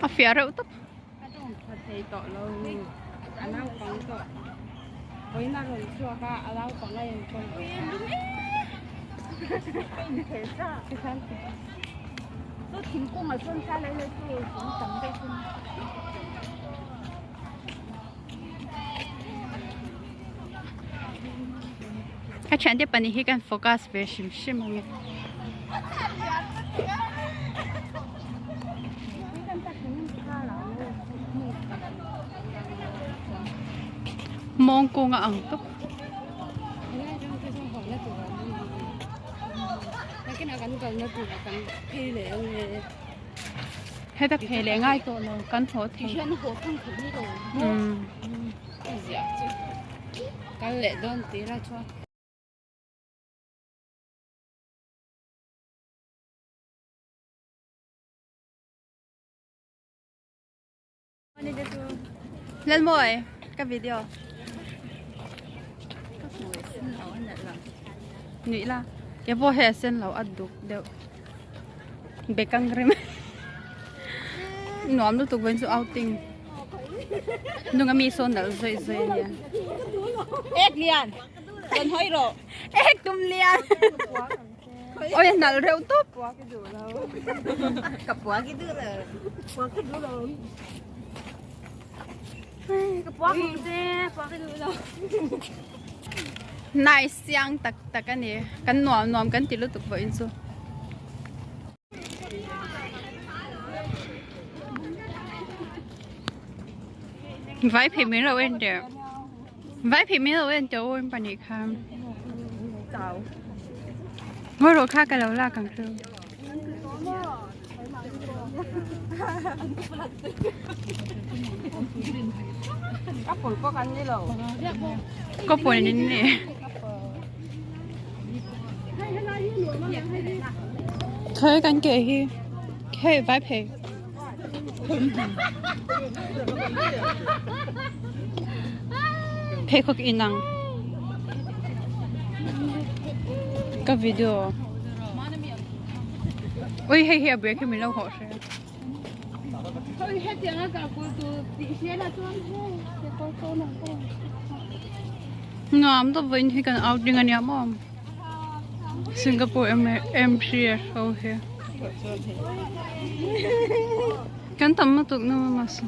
A fiah reuh tawp. A thiante pahnih hi kan focus ve hrim hrim ang e. Mawng kung a ang tawp. Heta phei leh ngai tawh lo kan haw thei. Lalmawi ka video nuih la ke pawh hei a sen lo a duk deuh bekang rem nuam lutuk vawiin chu outing nunga mi sawn nalh zawih zawih ania ek lian kan hawi rawh ek tum lian Ôi nalh reuh tawp. Ka pua ki duh lo. Pua ki duh lo. Ka pua ki te, pua ki duh lo. Nice siang tak tak a ni. Kan nuam nuam kan ti lutuk vawiin chu. Vai phei min lo en teh. Vai phei min lo en teh aw in pahnih kha. Ngawi rawh kha ka lo lak ang chu. Ka pawl nin ni. Thôi kan ke hi hei vai phei pheikhawk inang ka video ui hei hi a break hi min lo hawh hre Nuam tawp vawiin hi kan outing a nia maw Singapore M_C_S ho hi kan tam lutuk na mahse.